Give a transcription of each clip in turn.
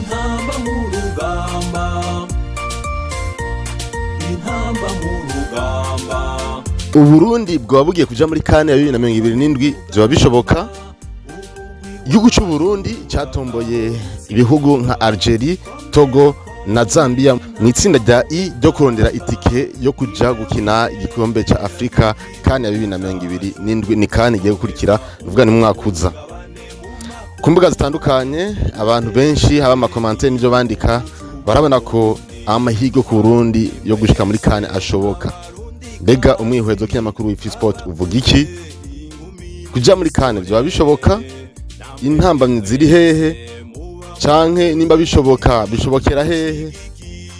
Intamba mu rugamba, intamba mu rugamba. Uburundi bwaba bugiye kuja muri CAN ya 2027, vyoba bishoboka? Igihugu c'Uburundi catomboye ibihugu nka Algeria, Togo na Zambia mu itsinda rya I ryo kurondera itike yo kuja gukina igikombe ca Afrika CAN ya 2027. Ni CAN igiye gukurikira, nuvuga ni mu mwaka uza. Ku mbuga zitandukanye abantu benshi, haba ama commentaires n'ivyo bandika, barabona ko amahirwe ku Burundi yo gushika muri CAN ashoboka. Mbega umwihwezo w'ikinyamakuru Wifi Sport uvuga iki? Kuja muri CAN vyoba bishoboka? Intambamyi ziri hehe? Canke nimba bishoboka, bishobokera hehe?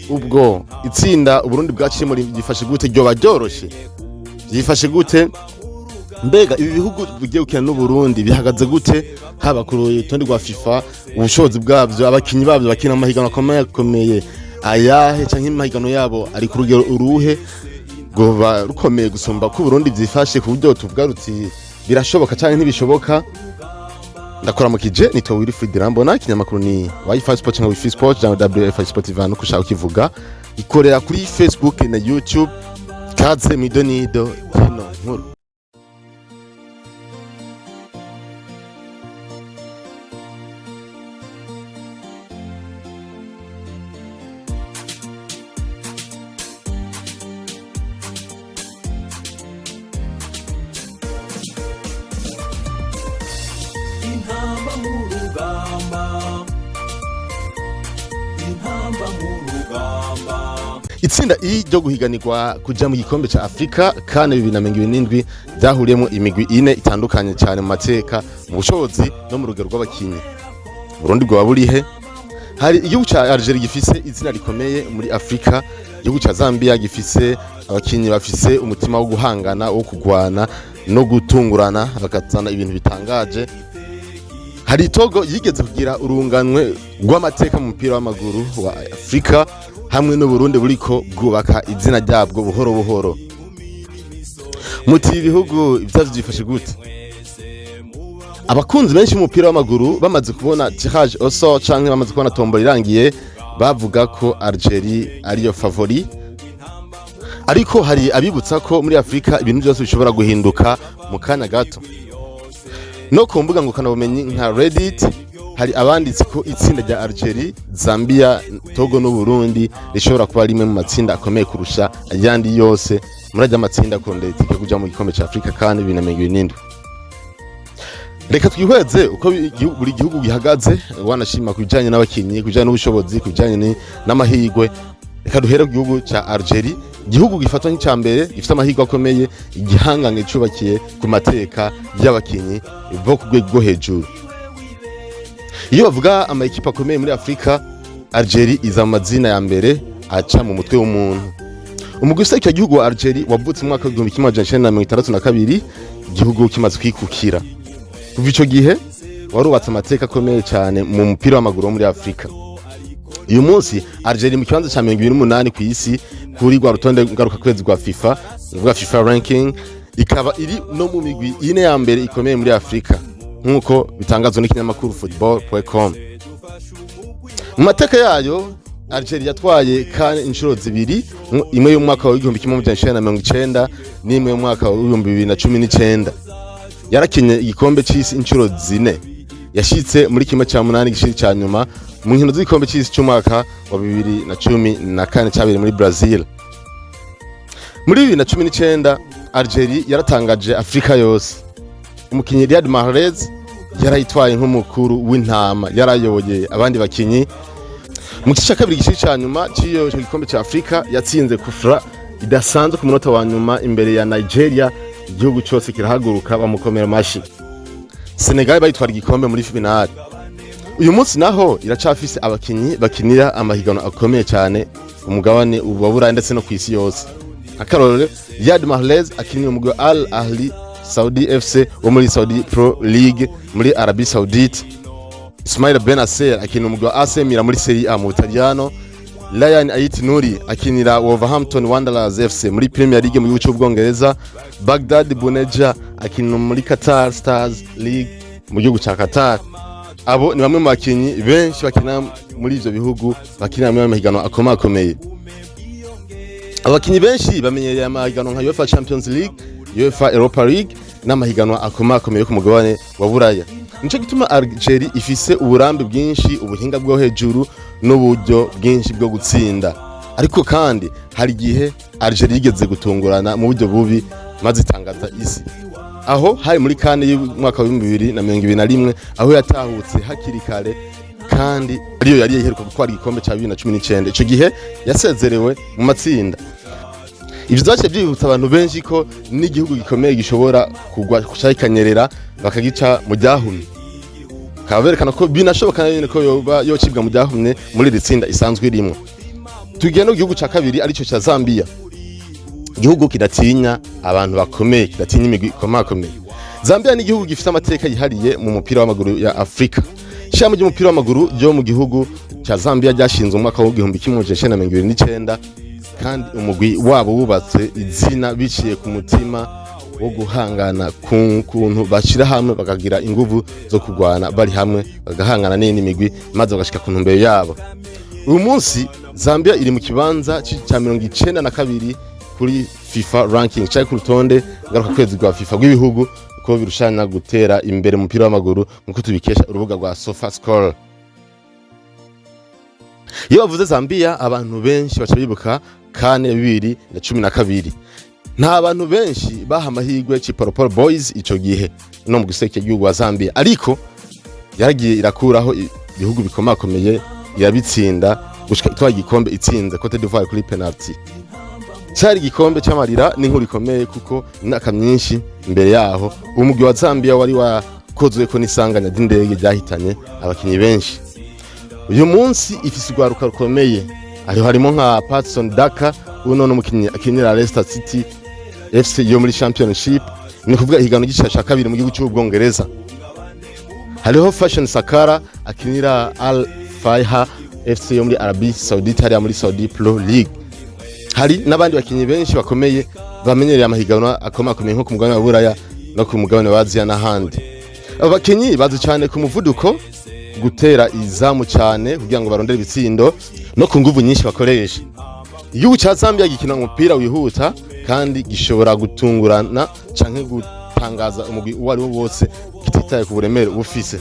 Ubwo itsinda Uburundi bwaciyemo ryifashe gute? Ryoba ryoroshe? Vyifashe gute? Mbega ibi bihugu bigiye gukina n'Uburundi bihagaze gute, haba ku rutonde rwa FIFA, ubushobozi bwavyo, abakinyi bavyo bakina amahiganwa akomeye akomeye ayahe, canke amahiganwa yabo ari ku rugero uruhe rwoba rukomeye gusumba ko Uburundi vyifashe, ku buryo tuvuga ruti birashoboka canke ntibishoboka? Ndakuramukije, nitwa Wilfried Rambona. Ikinyamakuru ni Wifi Sport cyangwa Wifi Sport cyangwa WFI Sport, ivana uko ushaka ukivuga. Ikorera kuri Facebook na YouTube. Kaze mw'idonido kino nkuru. Intamba mu rugamba, intamba mu rugamba. Itsinda I ryo guhiganirwa kuja mu gikombe ca Afrika CAN 2027 ryahuriyemo imigwi ine itandukanye cyane mu mateka, mu bushobozi no mu rugero rw'abakinyi. Burundi bwoba burihe? Hari igihugu ca Algeria gifise izina rikomeye muri Afrika, igihugu ca Zambia gifise abakinyi bafise umutima wo guhangana, wo kugwana no gutungurana, bakazana ibintu bitangaje. Hari Togo yigeze kugira urunganwe rw'amateka mu mupira w'amaguru wa Afrika, hamwe n'Uburundi buriko bwubaka izina ryabwo buhoro buhoro. Muti ibihugu ivyavyo vyifashe gute? Abakunzi benshi b'umupira w'amaguru bamaze kubona tirage au sort canke bamaze kubona tombola irangiye, bavuga ko Algeria ariyo favori. Ariko hari abibutsa ko muri Afrika ibintu byose bishobora guhinduka mu kanya gato. No ku mbuga ngurukanabumenyi nka Reddit hari abanditse ko itsinda rya Algeria, Zambia, Togo n'Uburundi rishobora kuba rimwe mu matsinda akomeye kurusha ayandi yose muri ajya matsinda kurondera itike kuja mu gikombe ca Afrika CAN 2027. Reka twihweze uko buri gihugu gihagaze, wanashima ku bijanye n'abakinyi, ku bijanye n'ubushobozi, ku bijanye n'amahirwe. Reka duhere ku gihugu ca Algeria, igihugu gifatwa nk'ica mbere gifite amahirwe akomeye, igihangange cubakiye ku mateka y'abakinyi bo ku rwego rwo hejuru. Iyo bavuga ama ekipa akomeye muri Afrika, Algeria iza mu mazina ya mbere aca mu mutwe w'umuntu. Umugwi userukira igihugu wa Algeria wavutse mu mwaka w'1962, igihugu kimaze kwikukira. Kuva ico gihe warubatse amateka akomeye cyane mu mupira w'amaguru wo muri Afrika. Uyu munsi Algeria mu kibanza ca 28 ku isi kuri rwa rutonde ngarukakwezi rwa FIFA, ruvuga FIFA ranking, ikaba iri no mu migwi ine ya mbere ikomeye muri Afrika, nk'uko bitangazwa n'ikinyamakuru football.com. Mu mateka yayo, Algeria yatwaye CAN inshuro zibiri, imwe y'umwaka wa 1990 n'imwe y'umwaka wa 2019. Yarakinye igikombe c'isi inshuro zine, yashitse muri kimwe ca munani gishiri ca nyuma mu nkino z'igikombe c'isi c'umwaka wa 2014 cabereye muri Brazil. Muri 2019 Algeria yaratangaje Afrika yose. Umukinyi Riyad Mahrez yarayitwaye nk'umukuru w'intama, yarayoboye abandi bakinyi mu gice ca kabiri gishiri ca nyuma c'iyo ico gikombe ca Afrika. Yatsinze kufra idasanzwe ku munota wa nyuma imbere ya Nigeria, igihugu cose kirahaguruka bamukomera amashi. Senegal bayitwara igikombe muri finale. Uyu munsi naho iracafise abakinyi bakinira amahiganwa akomeye cyane ku mugabane wa Burayi ndetse no ku isi yose. Akarorero, Riyad Mahrez akinira umugwi wa Al Ahli Saudi FC wo muri Saudi Pro League muri Arabie Saoudite. Ismail Bennacer akinira umugwi wa AC Milan muri Serie A mu Butaliyano. Ryan Ait Nouri akinira Wolverhampton Wanderers FC muri Premier League mu gihugu cy'Ubwongereza. Baghdad Bounedjah akinira muri Qatar Stars League mu gihugu cya Qatar. Abo ni bamwe mu bakinyi benshi bakina muri ivyo bihugu, bakinira muri ayo mahiganwa akomakomeye. Abakinyi benshi bamenyereye amahiganwa nka UEFA Champions League, UEFA Europa League n'amahiganwa akomakomeye yo ku mugabane wa Buraya. Nico gituma Algeria ifise uburambe bwinshi, ubuhinga bwo hejuru n'uburyo bwinshi bwo gutsinda. Ariko kandi hari igihe Algeria yigeze gutungurana mu buryo bubi, maze itangaza isi. Aho hari muri CAN y'umwaka wa 2021, aho yatahutse hakiri kare kandi ariyo yari iheruka gutwara igikombe ca 2019. Ico gihe yasezerewe mu matsinda. Ivyo vyaciye vyibutsa abantu benshi ko n'igihugu gikomeye gishobora kugwa canke kikanyerera, bakagica mu ryahumye. Bakaba berekana ko binashoboka nyene ko yoba yocibwa mu ryahumye muri iri tsinda isanzwe irimwo. Tugiye no ku gihugu ca kabiri, arico ca Zambia, igihugu kidatinya abantu bakomeye, kidatinya imigwi ikomakomeye. Zambia ni igihugu gifite amateka yihariye mu mupira w'amaguru ya Afurika. Ishirahamwe ry'umupira w'amaguru ryo mu gihugu ca Zambia ryashinzwe mu mwaka w'1929, kandi umugwi wabo wubatse izina biciye ku mutima wo guhangana, ku kuntu bashira hamwe bakagira inguvu zo kurwana bari hamwe, bagahangana n'iyindi migwi, maze bagashika ku ntumbero yabo. Uyu munsi Zambia iri mu kibanza ca 92 kuri FIFA ranking, canke ku rutonde ngaruka kwezi rwa FIFA rw'ibihugu ko birushanya gutera imbere mu mupira w'amaguru, nkuko tubikesha urubuga rwa SofaScore. Iyo bavuze Zambia, abantu benshi baca bibuka CAN ya 2012. Nta bantu benshi baha amahirwe Chipolopolo Boys ico gihe no mu giseke gihugu wa Zambia, ariko yaragiye irakuraho ibihugu bikomakomeye, irabitsinda gushika itwaye igikombe, itsinze Cote d'Ivoire kuri penalty. Cyari igikombe cy'amarira n'inkuru ikomeye, kuko imyaka myinshi imbere yaho umugwi wa Zambia wari wakozwe ko n'isanganya ry'indege ryahitanye abakinyi benshi. Uyu munsi ifise urwaruka rukomeye, ariho harimo nka Patson Daka, uno n'umukinyi akinira Leicester City FC yo muri Championship, ni kuvuga ihiganwa ry'icicaro ca kabiri mu gihugu cy'Ubwongereza. Hariho Fashion Sakala akinira Al Fayha FC yo muri Arabie Saoudite, hariya muri Saudi Pro League. Hari n'abandi bakinyi benshi bakomeye bamenyereye amahiganwa akomakomeye nko ku mugabane wa Buraya no ku mugabane wa Aziya n'ahandi. Abo bakinyi bazi cyane ku muvuduko, gutera izamu cyane kugira ngo barondere ibitsindo, no ku nguvu nyinshi bakoresha. Igihugu ca Zambia gikina umupira wihuta kandi gishobora gutungurana canke gutangaza umugwi uwo ari wo wose, kititaye ku buremere uba ufise.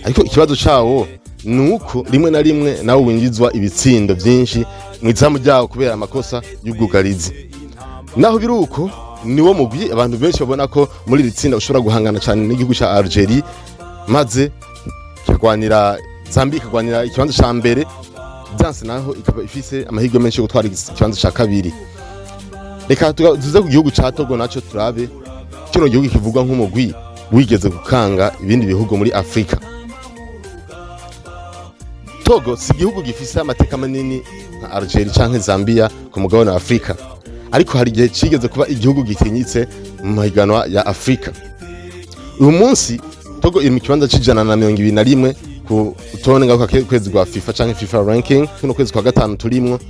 Ariko ikibazo cawo ni uko rimwe na rimwe nawe winjizwa ibitsindo vyinshi mu izamu ryawo kubera amakosa y'ubwugarizi. Naho biri uko, niwo mugwi abantu benshi babona ko muri iri tsinda ushobora guhangana cyane n'igihugu ca Algeria, maze kikagwanira, Zambia ikagwanira ikibanza ca mbere, byanse naho ikaba ifise amahirwe menshi yo gutwara ikibanza ca kabiri. Reka tuze ku gihugu ca Togo naco, turabe kino gihugu kivugwa nk'umugwi wigeze gukanga ibindi bihugu muri Afrika. Togo si igihugu gifise amateka manini nka Algeria canke Zambia ku mugabane wa Afrika, ariko hari igihe cigeze kuba igihugu gitinyitse mu mahiganwa ya Afrika. Uyu munsi Togo iri mu kibanza c'121 ku rutonde ngaruka kwezi rwa FIFA canke FIFA ranking, kuno kwezi kwa gatanu turimwo,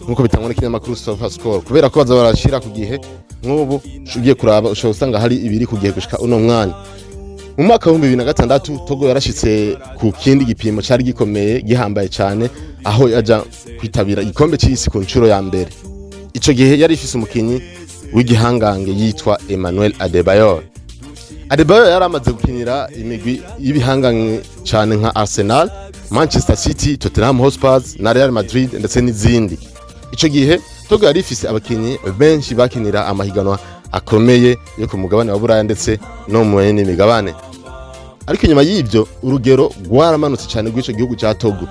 nkuko bitangwa n'ikinyamakuru SofaScore, kubera ko baza barashira ku gihe. Nk'ubu ugiye kuraba ushobora gusanga hari ibiri ku gihe gushika uno mwanya. Mu mwaka wa 2006 Togo yarashitse ku kindi gipimo cari gikomeye, gihambaye cane, aho yaja kwitabira igikombe c'isi ku nshuro ya mbere. Ico gihe yari ifise umukinyi w'igihangange yitwa Emmanuel Adebayor. Adebayor yari amaze gukinira imigwi y'ibihangange cane nka Arsenal, Manchester City, Tottenham Hotspur na Real Madrid, ndetse n'izindi. Ico gihe Togo yari ifise abakinyi benshi bakinira amahiganwa akomeye yo ku mugabane wa Buraya ndetse no mu yindi migabane. Ariko inyuma y'ibyo urugero rwaramanutse cyane rw'ico gihugu ca Togo.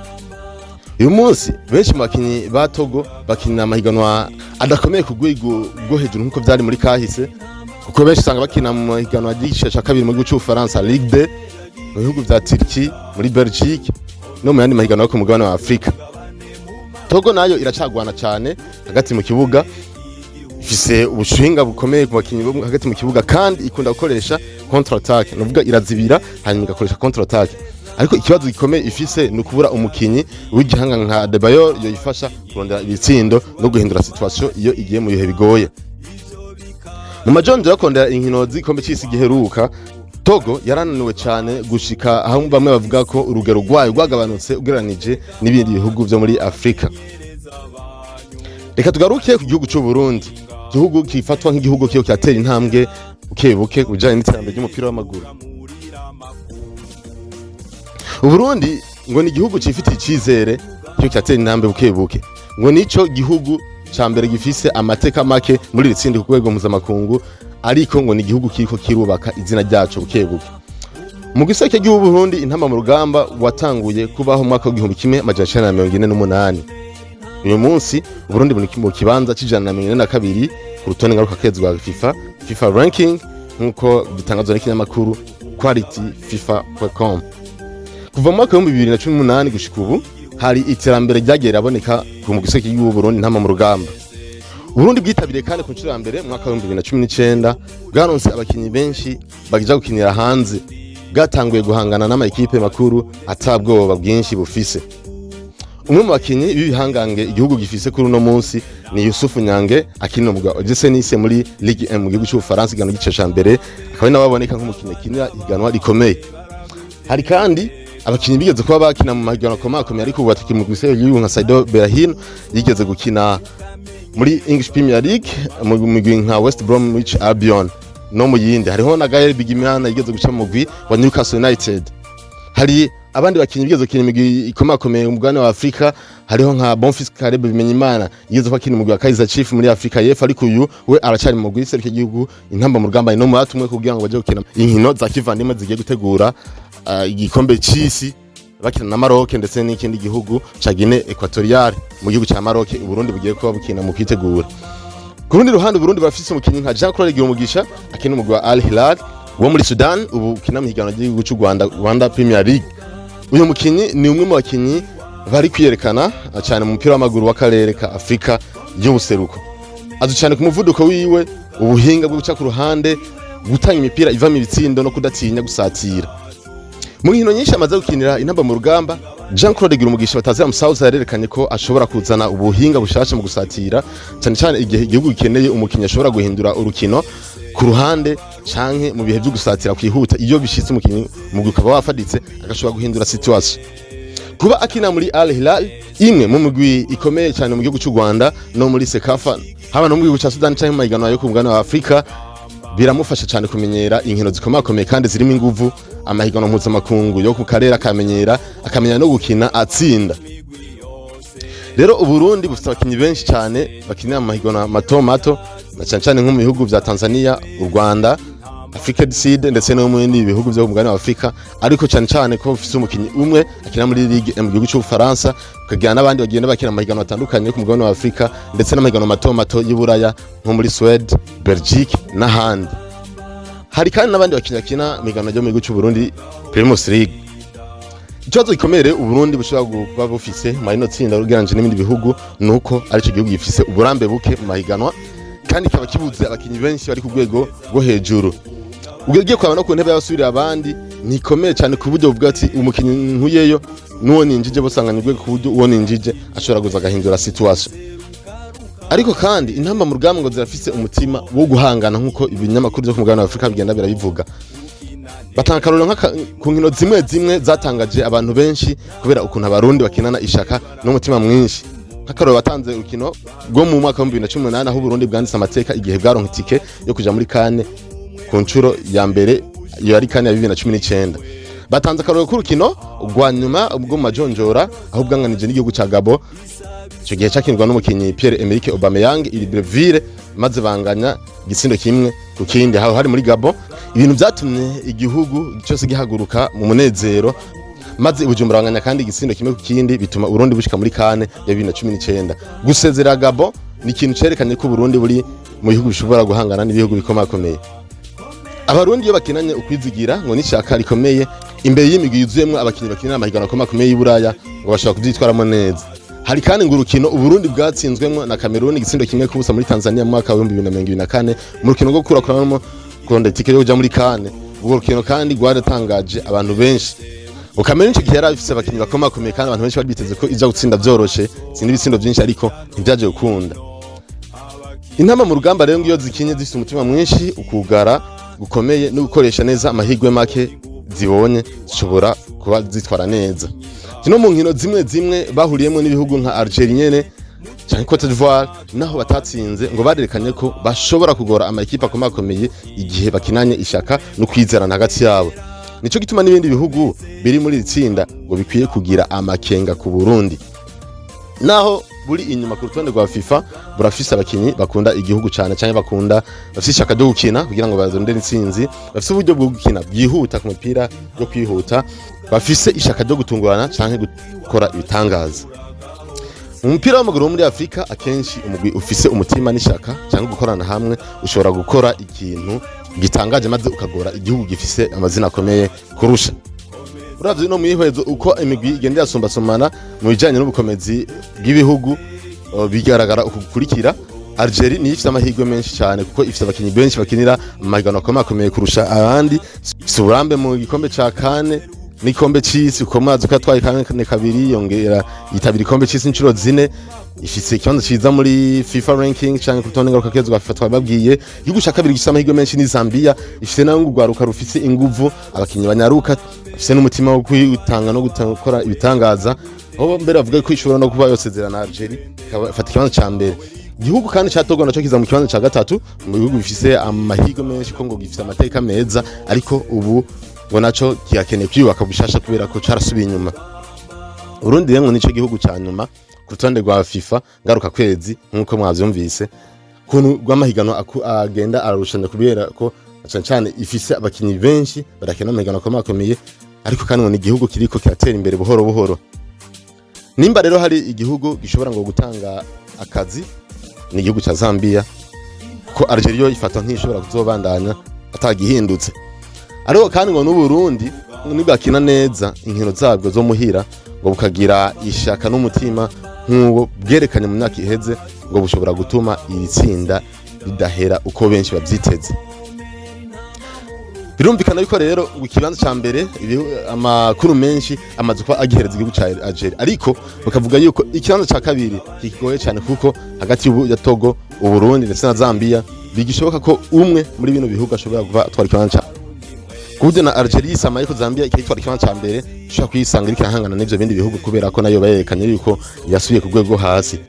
Uyu munsi benshi mu bakinyi ba Togo bakinira amahiganwa adakomeye ku rwego rwo hejuru nk'uko vyari muri kahise, kuko benshi usanga bakina mu mahiganwa y'igice ca kabiri mu gihugu c'Ubufaransa, Ligue 2, mu bihugu vya Turquie, muri Belgique no mu yandi mahiganwa yo ku mugabane wa Afrika. Togo nayo iracagwana cyane hagati mu kibuga, ifise ubushinga bukomeye ku bakinyi bo hagati mu kibuga, kandi ikunda gukoresha contre attaque, nuvuga irazibira hanyuma igakoresha contre attaque. Ariko ikibazo gikomeye ifise ni ukubura umukinyi w'igihanga nka Adebayor yoyifasha kurondera ibitsindo no guhindura situation iyo igiye mu bihe bigoye. Mu majonjo yo kurondera inkino z'igikombe c'isi giheruka, Togo yarananiwe cyane gushika aho bamwe bavuga ko urugero rwayo rwagabanutse ugereranije n'ibindi bihugu vyo muri Afrika. Reka tugaruke ku gihugu cy'u Burundi, igihugu kifatwa nk'igihugu kiyo kiratera intambwe buke buke ku bijanye n'iterambere ry'umupira w'amaguru. Uburundi ngo ni igihugu cifitiye icizere, kiyo kiratera intambwe buke buke, ngo nico gihugu ca mbere gifise amateka make muri iri tsinda ku rwego mpuzamakungu, ariko ngo ni igihugu kiriko kirubaka izina ryaco buke buke. Mu giseke cy'Uburundi, intamba mu rugamba watanguye kubaho mu mwaka w'1948. Uyu munsi Uburundi buri mu kibanza c'142 ku rutonde ngarukakwezi rwa FIFA, FIFA ranking, nk'uko bitangazwa n'ikinyamakuru quality fifa.com. Kuva mu mwaka w'2018 gushika ubu, hari iterambere ryagiye riraboneka ku mu giseke cy'Uburundi intamba mu rugamba. Uburundi bwitabiriye kandi ku nshuro ya mbere mu mwaka w'2019, bwaronse abakinyi benshi bagija gukinira hanze, bwatanguye guhangana n'amakipe makuru atabwoba bwinshi bufise. Umwe mu bakinyi b'ibihangange igihugu gifise kuri uno munsi ni Yusufu Nyange, akinira umugwi wa OGC Nice muri Ligue 1 mu gihugu cy'Ubufaransa, igano gice ca mbere, akaba ari nawe aboneka nk'umukinyi akinira ihiganwa rikomeye. Hari kandi abakinyi bigeze kuba bakina mu mahiganwa akomakomeye ariko ubu batakiri mu mugwi w'igihugu, nka Saido Berahino yigeze gukina muri English Premier League mu mugwi nka West Bromwich Albion no mu yindi. Hariho na Gaël Bigimana yigeze guca mu mugwi wa Newcastle United. Hari abandi bakinyi bigeze gukina imigwi ikomakomeye mu mugabane wa Afrika, hariho nka Bonfils Caleb Bimenyimana yigeze kuba akina umugwi wa Kaizer Chiefs muri Afrika y'Epfo, ariko uyu we aracari mu mugwi w'iserukiragihugu intamba mu rugamba, no mu batumwe kugira ngo baje gukina inkino za kivandimwe zigiye gutegura igikombe c'isi, bakina na Maroc ndetse n'ikindi gihugu ca Guinée Equatoriale mu gihugu ca Maroc. Uburundi bugiye kuba bukina mu kwitegura. Ku rundi ruhande, Uburundi burafise umukinyi nka Jean Claude Girumugisha akina umugwi wa Al Hilal wo muri Sudan, ubu ukina mu higanwa ry'igihugu cy'u Rwanda, Rwanda Premier League. Uyu mukinyi ni umwe mu bakinyi bari kwiyerekana cyane mu mupira w'amaguru w'akarere ka Afrika y'ubuseruko. Azwi cyane ku muvuduko wiwe, ubuhinga bwo guca ku ruhande, gutanga imipira ivamo ibitsindo no kudatinya gusatira. Mu nkino nyinshi amaze gukinira intamba mu rugamba, Jean Claude Girumugisha batazira Musauza yarerekanye ko ashobora kuzana ubuhinga bushasha mu gusatira, cyane cyane igihe igihugu gikeneye umukinyi ashobora guhindura urukino ku ruhande canke mu bihe byo gusatira kwihuta. Iyo bishitse umukinyi umugwi ukaba wafaditse, agashobora guhindura situation. Kuba akina muri Al Hilal, imwe mu migwi ikomeye cyane mu gihugu cy'u Rwanda no muri CECAFA, haba no mu gihugu cya Sudan canke mu mahiganwa yo ku mugabane wa Afrika, biramufasha cyane kumenyera inkino zikomakomeye kandi zirimo inguvu, amahiganwa mpuzamakungu yo ku karere, akamenyera, akamenya no gukina atsinda. Rero Uburundi bufite abakinyi benshi cyane bakinira mu mahiganwa mato mato, na cyane cyane nko mu bihugu vya Tanzania, u Rwanda, Afrika du Sud ndetse no mu bindi bihugu byo ku mugabane wa Afrika, ariko cyane cyane ko bufite umukinyi umwe akina muri Ligue mu gihugu cy'Ubufaransa, ukagira n'abandi bagenda bakina amahiganwa atandukanye yo ku mugabane wa Afrika ndetse n'amahiganwa mato mato y'Iburaya nko muri Suède, Belgique n'ahandi. Hari kandi n'abandi bakinyi bakina mu higanwa ryo mu gihugu cy'u Burundi, Primus League. Ikibazo gikomeye rero Uburundi bushobora kuba bufise mu rino tsinda ugereranyije n'ibindi bihugu nuko arico gihugu gifise uburambe buke mu mahiganwa, kandi kikaba kibuze abakinyi benshi bari ku rwego rwo hejuru. Ugiye kuraba no ku ntebe y'abasubirira abandi, ntikomeye cyane ku buryo buvuga ati umukinyi nkuyeyo n'uwo ninjije bosanganya urwego, ku buryo uwo ninjije ashobora kuza agahindura situation. Ariko kandi intamba mu rugamba ngo zirafise umutima wo guhangana, nk'uko ibinyamakuru byo ku mugabane wa Afurika bigenda birabivuga. Batanga akarorero ku nkino zimwe zimwe zatangaje abantu benshi kubera ukuntu Abarundi bakinana ishaka n'umutima mwinshi. Nk'akarorero batanze urukino rwo mu mwaka wa 2018, aho Uburundi bwanditse amateka igihe bwaronka itike yo kuja muri CAN ku nshuro ya mbere. Iyo yari CAN ya 2019. Batanze akarorero k'urukino rwa nyuma rwo mu majonjora, aho bwanganije n'igihugu ca Gabon. Icyo gihe cakinirwa n'umukinyi Pierre Emerick Aubameyang i Libreville, maze banganya igitsindo 1-1 aho hari muri Gabon, ibintu vyatumye igihugu cyose gihaguruka mu munezero. Maze i Bujumbura banganya kandi igitsindo 1-1, bituma Uburundi bushika muri CAN ya 2019. Gusezera Gabon ni ikintu cerekanye ko Uburundi buri mu bihugu bishobora guhangana n'ibihugu bikomakomeye. Abarundi iyo bakinanye ukwizigira ngo n'ishaka rikomeye imbere y'imigwi yuzuyemwo abakinyi bakinira amahiganwa akomakomeye y'Iburaya, ngo bashobora kuvyitwaramo neza. Hari kandi ngo urukino Uburundi bwatsinzwemwo na Cameroon igitsindo 1-0 muri Tanzania mu mwaka wa 2024, mu rukino rwo gukurakuranamwo kurondera itike yo kuja muri CAN. Urwo rukino kandi rwaratangaje abantu benshi. Ngo Cameroon ico gihe yari ifise abakinyi bakomakomeye, kandi abantu benshi bari biteze ko iza gutsinda vyoroshe, itsinda ibitsindo vyinshi, ariko ntivyaje gukunda. Intamba mu rugamba rero ngo iyo zikinye zifise umutima mwinshi, ukugara gukomeye no gukoresha neza amahirwe make zibonye, zishobora kuba zitwara neza. Kino mu nkino zimwe zimwe bahuriyemo n'ibihugu nka Algeria nyene canke Cote d'Ivoire, naho batatsinze, ngo barerekanye ko bashobora kugora amakipe akomakomeye igihe bakinanye ishaka no kwizerana hagati yabo. Nico gituma n'ibindi bihugu biri muri iri tsinda ngo bikwiye kugira amakenga ku Burundi. Naho buri inyuma ku rutonde rwa FIFA, burafise abakinyi bakunda igihugu cane canke bakunda, bafise ishaka ryo gukina kugira ngo bazondere intsinzi, bafise uburyo bwo gukina bwihuta ku mupira yo kwihuta, bafise ishaka ryo gutungurana canke gukora ibitangaza. Mu mupira w'amaguru wo muri Afurika, akenshi umugwi ufise umutima n'ishaka cyangwa gukorana hamwe ushobora gukora ikintu gitangaje maze ukagora igihugu gifise amazina akomeye kurusha. Uravye no mwihwezo uko imigwi igenda irasumbasumana mu bijanye n'ubukomezi bw'ibihugu, bigaragara uku gukurikira: Algeria niyo ifise amahirwe menshi cyane kuko ifise abakinyi benshi bakinira amahiganwa akomeye kurusha abandi, ifise uburambe mu gikombe ca CAN n'igikombe c'isi, kuko murazi ko yatwaye CAN kabiri, yongera yitabira igikombe c'isi inshuro zine. Ifise ikibanza ciza muri FIFA ranking canke ku rutonde ngarukakwezi rwa FIFA twababwiye. Igihugu ca kabiri gifise amahirwe menshi ni Zambia, ifise nayo urwaruka rufise inguvu, abakinyi banyaruka, bafise n'umutima wo kwitanga no gukora ibitangaza, aho mbere bavuga ko ishobora no kuba yosezerana Algeria ikafata ikibanza ca mbere. Igihugu kandi ca Togo naco kiza mu kibanza ca gatatu mu bihugu bifise amahirwe menshi, ko ngo gifise amateka meza, ariko ubu ngo naco kihakeneye kwiyubaka bushasha kubera ko carasubiye inyuma. Urundi rero ngo nico gihugu ca nyuma ku rutonde rwa FIFA ngaruka kwezi, nk'uko mwavyumvise kuntu rw'amahiganwa agenda ararushanya, kubera ko cane cane ifise abakinyi benshi badakina amahiganwa akomakomeye, ariko kandi ngo ni igihugu kiriko kiratera imbere buhoro buhoro. Nimba rero hari igihugu gishobora ngo gutanga akazi, ni igihugu ca Zambia, kuko Algeria yo ifatwa nk'ishobora kuzobandanya atagihindutse. Ariko kandi ngo n'Uburundi nibwakina neza inkino zabwo zo muhira, ngo bukagira ishaka n'umutima nk'uwo bwerekanye mu myaka iheze, ngo bushobora gutuma iri tsinda ridahera uko benshi bavyiteze. Birumvikana yuko rero ngo ikibanza ca mbere amakuru menshi amaze kuba agihereza igihugu ca Algeria, ariko bakavuga yuko ikibanza ca kabiri kigoye cyane, kuko hagati ya Togo, Uburundi ndetse na Zambia bigishoboka ko umwe muri bino bihugu ashobora kuba atwara ikibanza ca, kuburyo na Algeria isamaye ko Zambia ikayitwara ikibanza ca mbere, ishobora kuyisanga iriko irahangana n'ivyo bindi bihugu, kubera ko nayo bayerekanye yuko yasubiye ku rwego rwo hasi.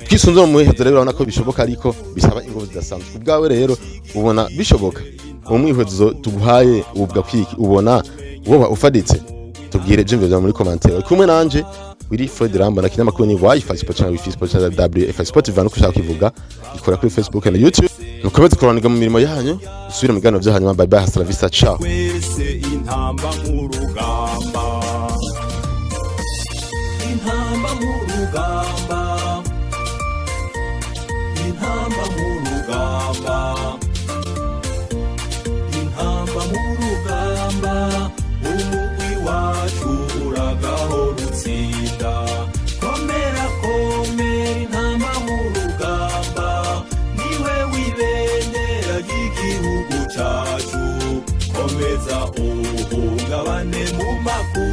Twisunze mu muhezo rero, urabona ko bishoboka, ariko bisaba ingufu zidasanzwe. Ku bwawe rero, ubona bishoboka? Uwo mwihwezo tuguhaye uvuga kwiki? Ubona woba ufaditse? Tubwire ivyiyumviro vyawe muri commentaire. Uri kumwe nanje Willy Fred Rambona. Kinyamakuru ni Wifi Sport cyangwa Wifi Sport cyangwa WF Sport, ivana uko ushaka kivuga, ikora kuri Facebook na YouTube. Mukomeze kuroranirwa mu mirimo yanyu, usubire mu biganiro vyo hanyuma. Bye bye, hasta la vista, ciao. Twese intamba mu rugamba, intamba mu rugamba, intamba mu rugamba, intamba mu rugamba, umugwi wacu uragahora utsinda. Komera komera, intamba mu rugamba, niwe w'ibendera ry'igihugu cacu, komeza uhungabane mu makungu.